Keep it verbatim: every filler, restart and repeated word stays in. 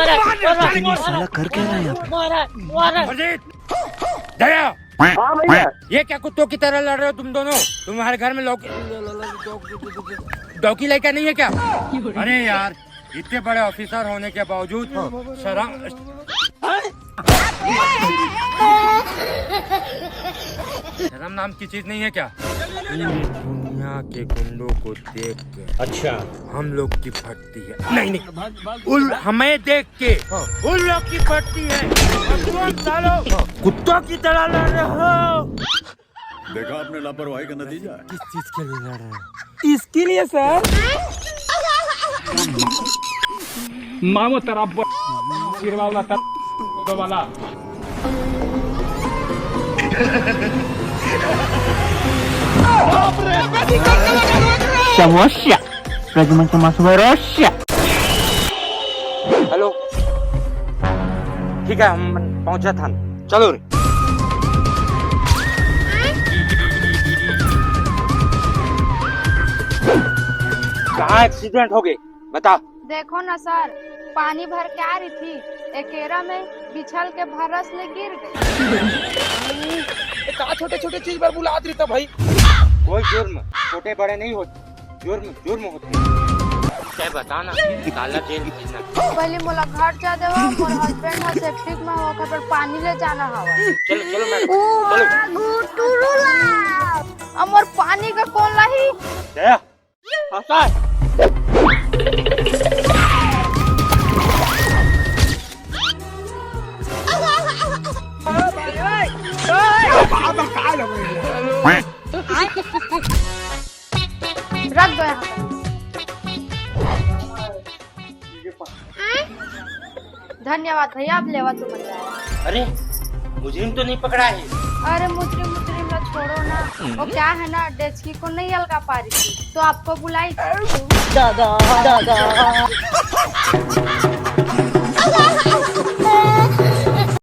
ये साला कर क्या रहा है यहाँ पे? अजीत, दया, हाँ भैया। ये क्या कुत्तों की तरह लड़ रहे हो तुम दोनों? तुम्हारे घर में लौकी, डौकी लड़का नहीं है क्या? अरे यार, इतने बड़े ऑफिसर होने के बावजूद शर्म, शर्म नाम की चीज नहीं है क्या? पूरी दुनिया के गुंडों को देख के अच्छा। हम लोग की फटती है। नहीं, नहीं, उल, हमें देख के उन लोग की फटती है। और तुम सालों कुत्तों की तरह लड़ रहे हो। देखा आपने लापरवाही का नतीजा है। किस चीज के लिए लड़ रहे हो? इसके लिए सर। मामो तेरा ब-, सिरवाला तर-, वाला। समस्या, प्रजमन समस्या। हेलो, ठीक है, हम पहुंचा था। चलो रे। कहाँ एक्सीडेंट हो गए, बता। देखो ना सर, पानी भर के आ रही थी, एकेरा में बिछल के भरस ले गिर गई। ए, का छोटे छोटे चीज पर बुलात रही था भाई। कोई जुर्म छोटे बड़े नहीं होते, जुर्म जुर्म होते हैं। तय बता ना, काला जेल भेजना। पहले मोला घर जा देवा, मोर हस्बैंड ह सेप्टिक में ह, ओकर बर पानी ले जाना हवा। चलो चलो मैडम, ओ चलो। माँ, गुटुरुला। अब मोर पानी का कौन लाही? दया। हंसा। रख दो यहाँ पे। धन्यवाद भैया, आप लेवा तो बचाया। अरे, मुजरिम तो नहीं पकड़ा है। अरे मुजरिम, मुजरिम ला छोड़ो ना, वो क्या है ना, डेचकी को नहीं अलगा पा रही थी, तो आपको बुलाई थी। दादा, दादा।